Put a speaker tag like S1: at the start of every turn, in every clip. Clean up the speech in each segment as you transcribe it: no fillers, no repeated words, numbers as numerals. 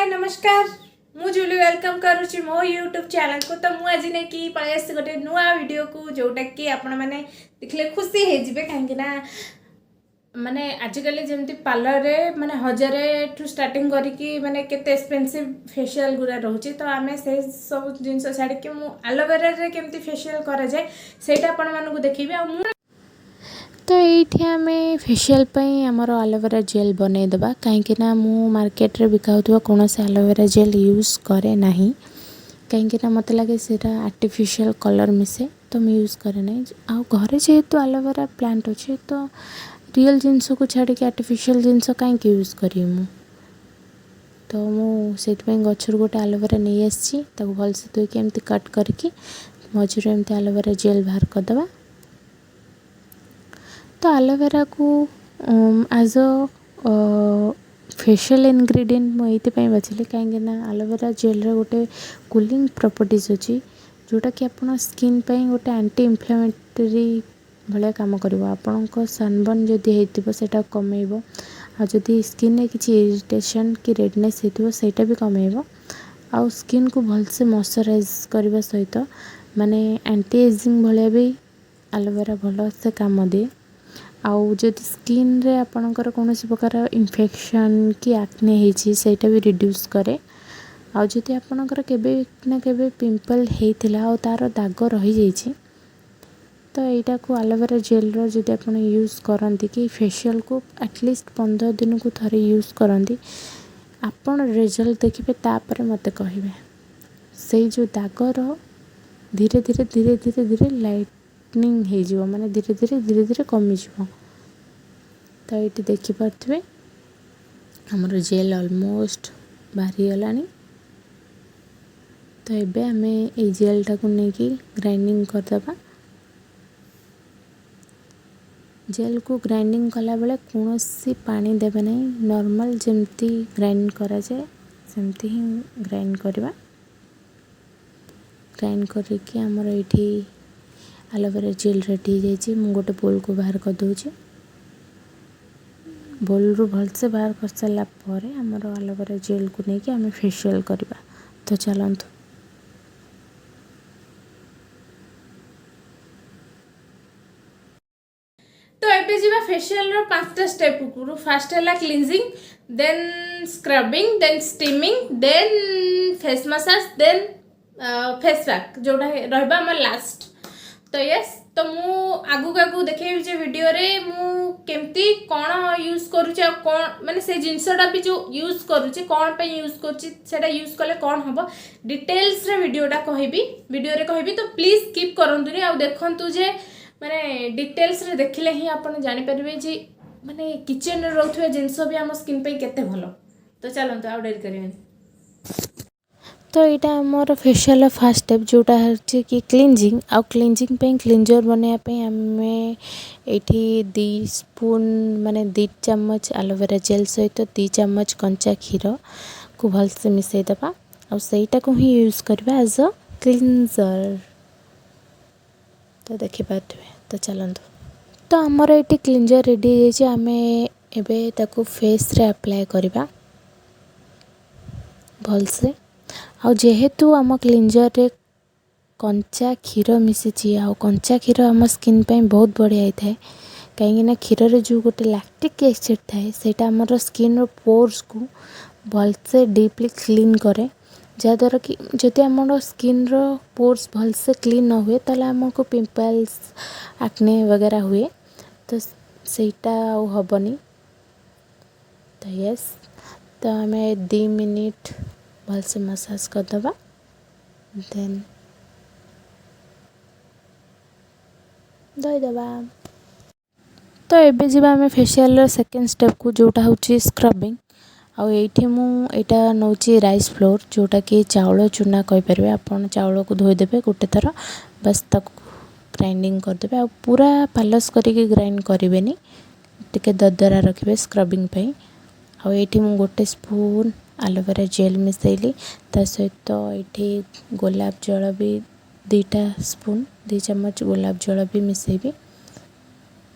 S1: ହାଏ, ନମସ୍କାର। ମୁଁ ଜୁଲି, welcome କରୁଛି ମୋ ୟୁଟ୍ୟୁବ୍ ଚ୍ୟାନେଲକୁ। ତ ମୁଁ ଆଜି ନେଇକି ପଳେଇ ଆସିଛି ଗୋଟେ ନୂଆ ଭିଡ଼ିଓକୁ, ଯେଉଁଟାକି ଆପଣମାନେ ଦେଖିଲେ ଖୁସି ହେଇଯିବେ। କାହିଁକି ନା ମାନେ ଆଜିକାଲି ଯେମିତି ପାର୍ଲରରେ ମାନେ ହଜାରେଠୁ ଷ୍ଟାର୍ଟିଂ କରିକି ମାନେ କେତେ ଏକ୍ସପେନ୍ସିଭ୍ ଫେସିଆଲ୍ ଗୁଡ଼ା ରହୁଛି, ତ ଆମେ ସେ ସବୁ ଜିନିଷ ଛାଡ଼ିକି ମୁଁ ଆଲୋଭେରାରେ କେମିତି ଫେସିଆଲ୍ କରାଯାଏ, ସେଇଟା ଆପଣମାନଙ୍କୁ ଦେଖେଇବି। ଆଉ ମୁଁ
S2: ତ ଏଇଠି ଆମେ ଫେସିଆଲ୍ ପାଇଁ ଆମର ଆଲୋଭେରା ଜେଲ୍ ବନେଇଦେବା, କାହିଁକିନା ମୁଁ ମାର୍କେଟରେ ବିକା ହେଉଥିବା କୌଣସି ଆଲୋଭେରା ଜେଲ୍ ୟୁଜ୍ କରେ ନାହିଁ, କାହିଁକିନା ମୋତେ ଲାଗେ ସେଇଟା ଆର୍ଟିଫିସିଆଲ୍ କଲର୍ ମିଶେ, ତ ମୁଁ ୟୁଜ୍ କରେ ନାହିଁ। ଆଉ ଘରେ ଯେହେତୁ ଆଲୋଭେରା ପ୍ଲାଣ୍ଟ ଅଛି, ତ ରିଅଲ୍ ଜିନିଷକୁ ଛାଡ଼ିକି ଆର୍ଟିଫିସିଆଲ୍ ଜିନିଷ କାହିଁକି ୟୁଜ୍ କରିବି ମୁଁ? ତ ମୁଁ ସେଇଥିପାଇଁ ଗଛରୁ ଗୋଟେ ଆଲୋଭେରା ନେଇ ଆସିଛି। ତାକୁ ଭଲସେ ଧୋଇକି ଏମିତି କଟ୍ କରିକି ମଝିରୁ ଏମିତି ଆଲୋଭେରା ଜେଲ୍ ବାହାର କରିଦେବା। ତ ଆଲୋଭେରାକୁ ଆଜ୍ ଅ ଫେସିଆଲ୍ ଇନଗ୍ରିଡ଼ିଏଣ୍ଟ ମୁଁ ଏଇଥିପାଇଁ ବାଛିଲି, କାହିଁକିନା ଆଲୋଭେରା ଜେଲ୍ର ଗୋଟେ କୁଲିଂ ପ୍ରପର୍ଟିଜ୍ ଅଛି, ଯେଉଁଟାକି ଆପଣ ସ୍କିନ୍ ପାଇଁ ଗୋଟେ ଆଣ୍ଟି ଇନଫ୍ଲାମେଟରୀ ଭଳିଆ କାମ କରିବ। ଆପଣଙ୍କ ସନବର୍ନ ଯଦି ହେଇଥିବ, ସେଇଟା କମେଇବ। ଆଉ ଯଦି ସ୍କିନ୍ରେ କିଛି ଇରିଟେସନ୍ କି ରେଡ଼ନେସ୍ ହେଇଥିବ, ସେଇଟା ବି କମେଇବ। ଆଉ ସ୍କିନ୍କୁ ଭଲସେ ମଶ୍ଚରାଇଜ୍ କରିବା ସହିତ ମାନେ ଆଣ୍ଟି ଏଜିଂ ଭଳିଆ ବି ଆଲୋଭେରା ଭଲସେ କାମ ଦିଏ। ଆଉ ଯଦି ସ୍କିନ୍ରେ ଆପଣଙ୍କର କୌଣସି ପ୍ରକାର ଇନଫେକ୍ସନ୍ କି ଆକ୍ନେ ହେଇଛି, ସେଇଟା ବି ରିଡ୍ୟୁସ୍ କରେ। ଆଉ ଯଦି ଆପଣଙ୍କର କେବେ ନା କେବେ ପିମ୍ପଲ୍ ହେଇଥିଲା ଆଉ ତା'ର ଦାଗ ରହିଯାଇଛି, ତ ଏଇଟାକୁ ଆଲୋଭେରା ଜେଲ୍ର ଯଦି ଆପଣ ୟୁଜ୍ କରନ୍ତି କି ଫେସିଆଲ୍କୁ ଆଟଲିଷ୍ଟ 15 ଦିନକୁ ଥରେ ୟୁଜ୍ କରନ୍ତି, ଆପଣ ରେଜଲ୍ଟ ଦେଖିବେ, ତାପରେ ମୋତେ କହିବେ। ସେଇ ଯେଉଁ ଦାଗର ଧୀରେ ଧୀରେ ଧୀରେ ଧୀରେ ଧୀରେ ଲାଇଟନିଂ ହେଇଯିବ, ମାନେ ଧୀରେ ଧୀରେ ଧୀରେ ଧୀରେ କମିଯିବ। ତ ଏଇଠି ଦେଖିପାରୁଥିବେ, ଆମର ଜେଲ୍ ଅଲମୋଷ୍ଟ ବାହାରିଗଲାଣି। ତ ଏବେ ଆମେ ଏଇ ଜେଲ୍ଟାକୁ ନେଇକି ଗ୍ରାଇଣ୍ଡିଙ୍ଗ କରିଦେବା। ଜେଲ୍କୁ ଗ୍ରାଇଣ୍ଡିଙ୍ଗ କଲାବେଳେ କୌଣସି ପାଣି ଦେବେ ନାହିଁ। ନର୍ମାଲ୍ ଯେମିତି ଗ୍ରାଇଣ୍ଡ କରାଯାଏ, ସେମିତି ହିଁ ଗ୍ରାଇଣ୍ଡ କରିବା। ଗ୍ରାଇଣ୍ଡ କରିକି ଆମର ଏଇଠି ଆଲୋଭେରା ଜେଲ୍ ରେଡ଼ି ହେଇଯାଇଛି। ମୁଁ ଗୋଟେ ବୋଲ୍କୁ ବାହାର କରିଦେଉଛି। ବୋଲ୍ରୁ ଭଲସେ ବାହାର କରିସାରିଲା ପରେ ଆମର ଆଲୋଭେରା ଜେଲ୍କୁ ନେଇକି ଆମେ ଫେସିଆଲ୍ କରିବା। ତ ଚାଲନ୍ତୁ।
S1: ତ ଏବେ ଯିବା ଫେସିଆଲର ପାଞ୍ଚଟା ଷ୍ଟେପ୍ ଉପରୁ। ଫାର୍ଷ୍ଟ ହେଲା cleansing, then scrubbing, then steaming, then face massage, then face pack, ଯେଉଁଟା ରହିବ ଆମର ଲାଷ୍ଟ। ତ ୟେସ୍, ତ ମୁଁ ଆଗକୁ ଆଗକୁ ଦେଖେଇବି ଯେ ଭିଡ଼ିଓରେ ମୁଁ କେମିତି କ'ଣ ୟୁଜ୍ କରୁଛି, ଆଉ କ'ଣ ମାନେ ସେ ଜିନିଷଟା ବି ଯେଉଁ ୟୁଜ୍ କରୁଛି, କ'ଣ ପାଇଁ ୟୁଜ୍ କରୁଛି, ସେଇଟା ୟୁଜ୍ କଲେ କ'ଣ ହେବ, ଡିଟେଲ୍ସରେ ଭିଡ଼ିଓଟା କହିବି, ଭିଡ଼ିଓରେ କହିବି। ତ ପ୍ଲିଜ୍ ସ୍କିପ୍ କରନ୍ତୁନି ଆଉ ଦେଖନ୍ତୁ ଯେ ମାନେ ଡିଟେଲ୍ସରେ ଦେଖିଲେ ହିଁ ଆପଣ ଜାଣିପାରିବେ ଯେ ମାନେ କିଚେନରେ ରହୁଥିବା ଜିନିଷ ବି ଆମ ସ୍କିନ୍ ପାଇଁ କେତେ ଭଲ। ତ ଚାଲନ୍ତୁ, ଆଉ ଡେରି କରିବେନି।
S2: ତ ଏଇଟା ଆମର ଫେସିଆଲର ଫାର୍ଷ୍ଟ ଷ୍ଟେପ୍, ଯେଉଁଟା ହେଉଛି କି କ୍ଲିନଜିଂ। ଆଉ କ୍ଲିନଜିଂ ପାଇଁ, କ୍ଲିନଜର୍ ବନେଇବା ପାଇଁ ଆମେ ଏଇଠି 2 ସ୍ପୁନ୍, ମାନେ 2 ଚାମଚ ଆଲୋଭେରା ଜେଲ୍ ସହିତ 2 ଚାମଚ କଞ୍ଚା କ୍ଷୀରକୁ ଭଲସେ ମିଶାଇଦେବା, ଆଉ ସେଇଟାକୁ ହିଁ ୟୁଜ୍ କରିବା ଆଜ୍ ଅ କ୍ଲିନଜର୍। ତ ଦେଖିପାରୁଥିବେ। ତ ଚାଲନ୍ତୁ। ତ ଆମର ଏଇଠି କ୍ଲିନଜର୍ ରେଡ଼ି ହେଇଯାଇଛି। ଆମେ ଏବେ ତାକୁ ଫେସ୍ରେ ଆପ୍ଲାଏ କରିବା ଭଲସେ। ଆଉ ଯେହେତୁ ଆମ କ୍ଲିନଜର୍ରେ କଞ୍ଚା କ୍ଷୀର ମିଶିଛି, ଆଉ କଞ୍ଚା କ୍ଷୀର ଆମ ସ୍କିନ୍ ପାଇଁ ବହୁତ ବଢ଼ିଆ ହେଇଥାଏ, କାହିଁକିନା କ୍ଷୀରରେ ଯେଉଁ ଗୋଟେ ଲାକ୍ଟିକ୍ ଏସିଡ଼୍ ଥାଏ, ସେଇଟା ଆମର ସ୍କିନ୍ର ପୋର୍ସକୁ ଭଲସେ ଡିପ୍ଲି କ୍ଲିନ୍ କରେ, ଯାହାଦ୍ୱାରା କି ଯଦି ଆମର ସ୍କିନ୍ର ପୋର୍ସ ଭଲସେ କ୍ଲିନ୍ ନ ହୁଏ, ତାହେଲେ ଆମକୁ ପିମ୍ପଲ୍ସ, ଆକ୍ନେ ବଗେରା ହୁଏ। ତ ସେଇଟା ଆଉ ହେବନି। ତ ୟେସ୍, ତ ଆମେ 2 ମିନିଟ୍ ଭଲସେ ମସାଜ କରିଦେବା, ଦେନ୍ ଧୋଇଦେବା। ତ ଏବେ ଯିବା ଆମେ ଫେସିଆଲର ସେକେଣ୍ଡ ଷ୍ଟେପ୍କୁ, ଯେଉଁଟା ହେଉଛି ସ୍କ୍ରବିଂ। ଆଉ ଏଇଠି ମୁଁ ଏଇଟା ନେଉଛି ରାଇସ୍ ଫ୍ଲୋର୍, ଯେଉଁଟାକି ଚାଉଳ ଚୁନା କହିପାରିବେ ଆପଣ। ଚାଉଳକୁ ଧୋଇଦେବେ ଗୋଟେ ଥର, ବାସ୍ ତାକୁ ଗ୍ରାଇଣ୍ଡିଙ୍ଗ କରିଦେବେ। ଆଉ ପୁରା ପାଲସ କରିକି ଗ୍ରାଇଣ୍ଡ କରିବେନି, ଟିକେ ଦରଦରା ରଖିବେ ସ୍କ୍ରବିଂ ପାଇଁ। ଆଉ ଏଇଠି ମୁଁ ଗୋଟେ ସ୍ପୁନ୍ ଆଲୋଭେରା ଜେଲ୍ ମିଶାଇଲି, ତା ସହିତ ଏଇଠି ଗୋଲାପ ଜଳ ବି 2ଟା ସ୍ପୁନ୍, 2 ଚାମଚ ଗୋଲାପ ଜଳ ବି ମିଶାଇବି।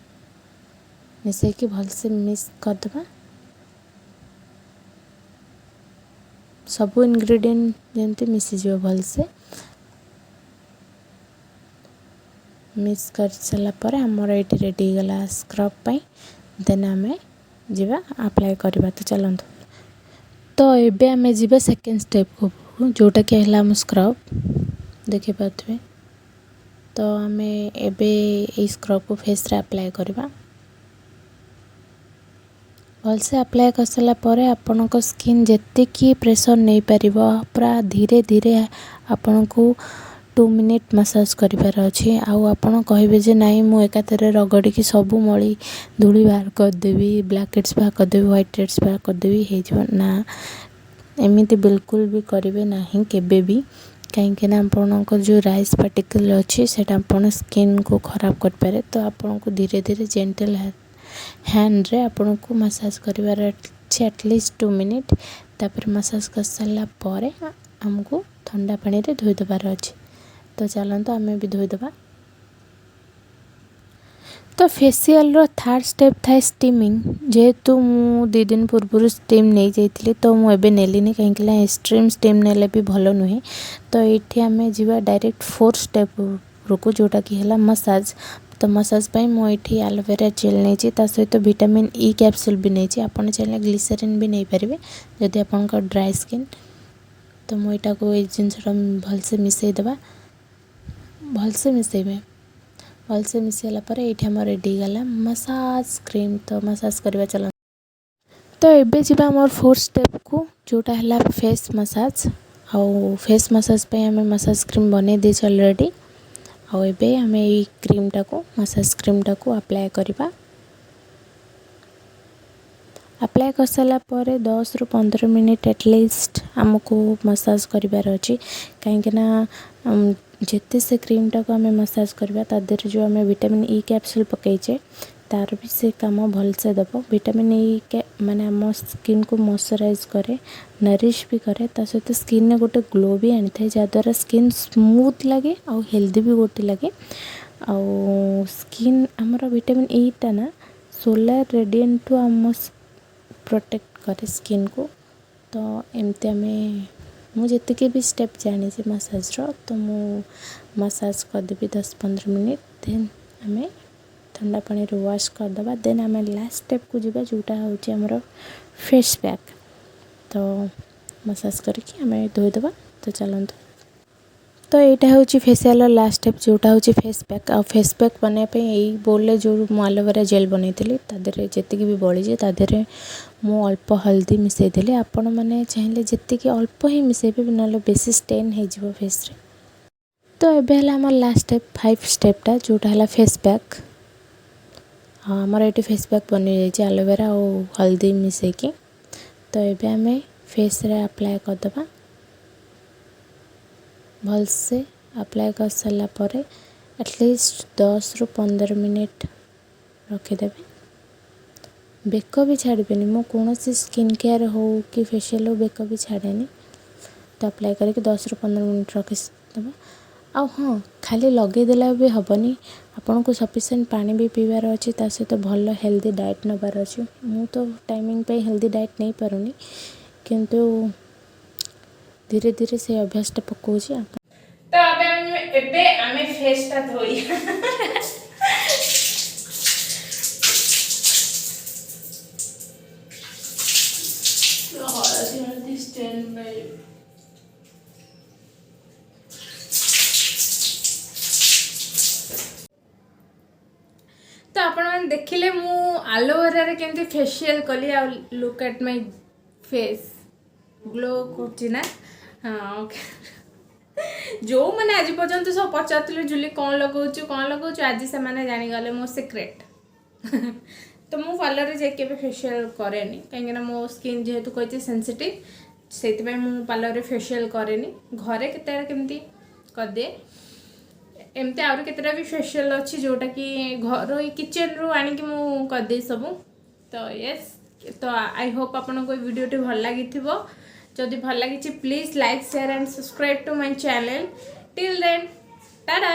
S2: ମିଶାଇକି ଭଲସେ ମିକ୍ସ କରିଦେବା। ସବୁ ଇନଗ୍ରିଡ଼ିଏଣ୍ଟ ଯେମିତି ମିଶିଯିବ ଭଲସେ। ମିକ୍ସ କରିସାରିଲା ପରେ ଆମର ଏଇଠି ରେଡ଼ି ହେଇଗଲା ସ୍କ୍ରବ୍ ପାଇଁ। ଦେନ୍ ଆମେ ଯିବା ଆପ୍ଲାଏ କରିବା। ତ ଚାଲନ୍ତୁ, ତ ଏବେ ଆମେ ଯିବା ସେକେଣ୍ଡ ଷ୍ଟେପ୍କୁ, ଯେଉଁଟାକି ହେଲା ଆମ ସ୍କ୍ରବ୍, ଦେଖିପାରୁଥିବେ। ତ ଆମେ ଏବେ ଏଇ ସ୍କ୍ରବ୍କୁ ଫେସ୍ରେ ଆପ୍ଲାଏ କରିବା। ଭଲସେ ଆପ୍ଲାଏ କରିସାରିଲା ପରେ ଆପଣଙ୍କ ସ୍କିନ୍ ଯେତିକି ପ୍ରେସର୍ ନେଇପାରିବ, ପୁରା ଧୀରେ ଧୀରେ ଆପଣଙ୍କୁ 2 ମିନିଟ୍ ମସାଜ କରିବାର ଅଛି। ଆଉ ଆପଣ କହିବେ ଯେ ନାଇଁ, ମୁଁ ଏକାଥରେ ରଗଡ଼ିକି ସବୁ ମଳି ଧୂଳି ବାହାର କରିଦେବି, ବ୍ଲାକ୍ ହେଡ଼୍ସ ବାହାର କରିଦେବି, ହ୍ୱାଇଟ୍ ହେଡ଼୍ସ ବାହାର କରିଦେବି, ହେଇଯିବ ନା। ଏମିତି ବିଲକୁଲ ବି କରିବେ ନାହିଁ କେବେ ବି, କାହିଁକିନା ଆପଣଙ୍କର ଯେଉଁ ରାଇସ୍ ପାର୍ଟିକଲ୍ ଅଛି, ସେଇଟା ଆପଣ ସ୍କିନ୍କୁ ଖରାପ କରିପାରେ। ତ ଆପଣଙ୍କୁ ଧୀରେ ଧୀରେ ଜେଣ୍ଟଲ୍ ହ୍ୟାଣ୍ଡରେ ଆପଣଙ୍କୁ ମସାଜ କରିବାର ଅଛି ଆଟଲିଷ୍ଟ 2 ମିନିଟ୍। ତାପରେ ମସାଜ କରିସାରିଲା ପରେ ଆମକୁ ଥଣ୍ଡା ପାଣିରେ ଧୋଇଦେବାର ଅଛି। ତ ଚାଲନ୍ତୁ, ଆମେ ବି ଧୋଇଦେବା। ତ ଫେସିଆଲର ଥାର୍ଡ଼ ଷ୍ଟେପ୍ ଥାଏ ଷ୍ଟିମିଂ। ଯେହେତୁ ମୁଁ 2 ଦିନ ପୂର୍ବରୁ ଷ୍ଟିମ୍ ନେଇଯାଇଥିଲି, ତ ମୁଁ ଏବେ ନେଲିନି, କାହିଁକିନା ଏକ୍ସଟ୍ରିମ୍ ଷ୍ଟିମ୍ ନେଲେ ବି ଭଲ ନୁହେଁ। ତ ଏଇଠି ଆମେ ଯିବା ଡାଇରେକ୍ଟ ଫୋର୍ଥ ଷ୍ଟେପ୍ ଉପରକୁ, ଯେଉଁଟାକି ହେଲା ମସାଜ। ତ ମସାଜ ପାଇଁ ମୁଁ ଏଇଠି ଆଲୋଭେରା ଜେଲ୍ ନେଇଛି, ତା ସହିତ ଭିଟାମିନ୍ ଇ କ୍ୟାପସୁଲ୍ ବି ନେଇଛି। ଆପଣ ଚାହିଁଲେ ଗ୍ଲିସେରିନ୍ ବି ନେଇପାରିବେ, ଯଦି ଆପଣଙ୍କ ଡ୍ରାଏ ସ୍କିନ୍। ତ ମୁଁ ଏଇଟାକୁ, ଏଇ ଜିନିଷଟା ଭଲସେ ମିଶାଇ ଦେବା। ଭଲସେ ମିଶାଇବେ। ଭଲସେ ମିଶାଇଲା ପରେ ଏଇଠି ଆମର ରେଡ଼ି ହେଇଗଲା ମସାଜ କ୍ରିମ୍। ତ ମସାଜ କରିବା ଚାଲନ୍ତୁ। ତ ଏବେ ଯିବା ଆମର ଫୋର୍ଥ ଷ୍ଟେପ୍କୁ, ଯେଉଁଟା ହେଲା ଫେସ୍ ମସାଜ। ଆଉ ଫେସ୍ ମସାଜ ପାଇଁ ଆମେ ମସାଜ କ୍ରିମ୍ ବନେଇ ଦେଇଛୁ ଅଲରେଡ଼ି। ଆଉ ଏବେ ଆମେ ଏଇ କ୍ରିମ୍ଟାକୁ, ମସାଜ କ୍ରିମ୍ଟାକୁ ଆପ୍ଲାଏ କରିବା। ଆପ୍ଲାଏ କରିସାରିଲା ପରେ 10ରୁ 15 ମିନିଟ୍ ଆଟଲିଷ୍ଟ ଆମକୁ ମସାଜ କରିବାର ଅଛି, କାହିଁକିନା ଯେତେ ସେ କ୍ରିମ୍ଟାକୁ ଆମେ ମସାଜ କରିବା, ତା ଦେହରେ ଯେଉଁ ଆମେ ଭିଟାମିନ୍ ଇ କ୍ୟାପସୁଲ୍ ପକାଇଛେ, ତା'ର ବି ସେ କାମ ଭଲସେ ଦେବ। ଭିଟାମିନ୍ ଇ ମାନେ ଆମ ସ୍କିନ୍କୁ ମଶ୍ଚରାଇଜ୍ କରେ, ନରିଶ୍ ବି କରେ, ତା ସହିତ ସ୍କିନ୍ରେ ଗୋଟେ ଗ୍ଲୋ ବି ଆଣିଥାଏ, ଯାହାଦ୍ୱାରା ସ୍କିନ୍ ସ୍ମୁଥ୍ ଲାଗେ ଆଉ ହେଲ୍ଦି ବି ଗୋଟେ ଲାଗେ। ଆଉ ସ୍କିନ୍ ଆମର ଭିଟାମିନ୍ ଇଟା ନା ସୋଲାର ରେଡ଼ିଏଣ୍ଟଠୁ ଆମ ପ୍ରୋଟେକ୍ଟ କରେ ସ୍କିନ୍କୁ। ତ ଏମିତି ଆମେ, ମୁଁ ଯେତିକି ବି ଷ୍ଟେପ୍ ଜାଣିଛି ମସାଜର, ତ ମୁଁ ମସାଜ କରିଦେବି 10-15 ମିନିଟ୍। ଦେନ୍ ଆମେ ଥଣ୍ଡା ପାଣିରେ ୱାଶ୍ କରିଦେବା। ଦେନ୍ ଆମେ ଲାଷ୍ଟ ଷ୍ଟେପ୍କୁ ଯିବା, ଯେଉଁଟା ହେଉଛି ଆମର ଫେସ୍ ପ୍ୟାକ୍। ତ ମସାଜ କରିକି ଆମେ ଧୋଇଦେବା। ତ ଚାଲନ୍ତୁ, ତ ଏଇଟା ହେଉଛି ଫେସିଆଲର ଲାଷ୍ଟ ଷ୍ଟେପ୍, ଯେଉଁଟା ହେଉଛି ଫେସ୍ ପ୍ୟାକ୍। ଆଉ ଫେସ୍ ପ୍ୟାକ୍ ବନାଇବା ପାଇଁ ଏଇ ବୋଲ୍ରେ ଯେଉଁ ମୁଁ ଆଲୋଭେରା ଜେଲ୍ ବନେଇଥିଲି, ତା ଦେହରେ ଯେତିକି ବି ବଳିଛି, ତା ଦେହରେ ମୁଁ ଅଳ୍ପ ହଳଦୀ ମିଶାଇଦେଲି। ଆପଣମାନେ ଚାହିଁଲେ ଯେତିକି ଅଳ୍ପ ହିଁ ମିଶାଇବେ, ନହେଲେ ବେଶୀ ଷ୍ଟେନ୍ ହେଇଯିବ ଫେସ୍ରେ। ତ ଏବେ ହେଲା ଆମର ଲାଷ୍ଟ ଷ୍ଟେପ୍, ଫାଇଭ୍ ଷ୍ଟେପ୍ଟା, ଯେଉଁଟା ହେଲା ଫେସ୍ ପ୍ୟାକ୍। ଆଉ ଆମର ଏଇଠି ଫେସ୍ ପ୍ୟାକ୍ ବନିଯାଇଛି ଆଲୋଭେରା ଆଉ ହଳଦୀ ମିଶାଇକି। ତ ଏବେ ଆମେ ଫେସ୍ରେ ଆପ୍ଲାଏ କରିଦେବା। ଭଲସେ ଆପ୍ଲାଏ କରିସାରିଲା ପରେ ଆଟଲିଷ୍ଟ 10ରୁ 15 ମିନିଟ୍ ରଖିଦେବେ। ବେକ ବି ଛାଡ଼ିବେନି। ମୁଁ କୌଣସି ସ୍କିନ୍ କେୟାର୍ ହେଉ କି ଫେସିଆଲ୍ ହେଉ, ବେକ ବି ଛାଡ଼େନି। ତ ଆପ୍ଲାଏ କରିକି 10ରୁ 15 ମିନିଟ୍ ରଖିଦେବା। ଆଉ ହଁ, ଖାଲି ଲଗେଇଦେଲେ ବି ହେବନି, ଆପଣଙ୍କୁ ସଫିସିଏଣ୍ଟ ପାଣି ବି ପିଇବାର ଅଛି, ତା ସହିତ ଭଲ ହେଲ୍ଦି ଡାଏଟ୍ ନେବାର ଅଛି। ମୁଁ ତ ଟାଇମିଂ ପାଇଁ ହେଲ୍ଦି ଡାଏଟ୍ ନେଇପାରୁନି, କିନ୍ତୁ ଧୀରେ ଧୀରେ ସେଇ ଅଭ୍ୟାସଟା ପକାଉଛି। ଆପଣ
S1: ତ ଏବେ ଆମେ ଫେସ୍ଟା ଧୋଇ ହଳଦୀ ହଳଦୀ ଷ୍ଟେନ୍ ବାଇ। ତ ଆପଣମାନେ ଦେଖିଲେ ମୁଁ ଆଲୋଭେରାରେ କେମିତି ଫେସିଆଲ୍ କଲି। ଆଉ look at my face, glow କରୁଛି ନା? ହଁ, ଓକେ। ଯେଉଁମାନେ ଆଜି ପର୍ଯ୍ୟନ୍ତ ସବୁ ପଚାରୁଥିଲେ, ଜୁଲି କ'ଣ ଲଗାଉଛୁ, କ'ଣ ଲଗାଉଛୁ, ଆଜି ସେମାନେ ଜାଣିଗଲେ ମୋ ସିକ୍ରେଟ୍। ତ ମୁଁ ପାର୍ଲରରେ ଯାଇକି କେବେ ଫେସିଆଲ୍ କରେନି, କାହିଁକିନା ମୋ ସ୍କିନ୍ ଯେହେତୁ କହିଛି ସେନ୍ସିଟିଭ୍, ସେଇଥିପାଇଁ ମୁଁ ପାର୍ଲରରେ ଫେସିଆଲ୍ କରେନି। ଘରେ କେତେବେଳେ କେମିତି କରିଦିଏ। ଏମିତି ଆହୁରି କେତେଟା ବି ଫେସିଆଲ୍ ଅଛି, ଯେଉଁଟାକି ଘରୋଇ କିଚେନ୍ରୁ ଆଣିକି ମୁଁ କରିଦିଏ ସବୁ। ତ ୟେସ୍, ତ I Hope ଆପଣଙ୍କୁ ଏ ଭିଡ଼ିଓଟି ଭଲ ଲାଗିଥିବ। ଯଦି ଭଲ ଲାଗିଛି, please like, share and subscribe to my channel. Till then, tata.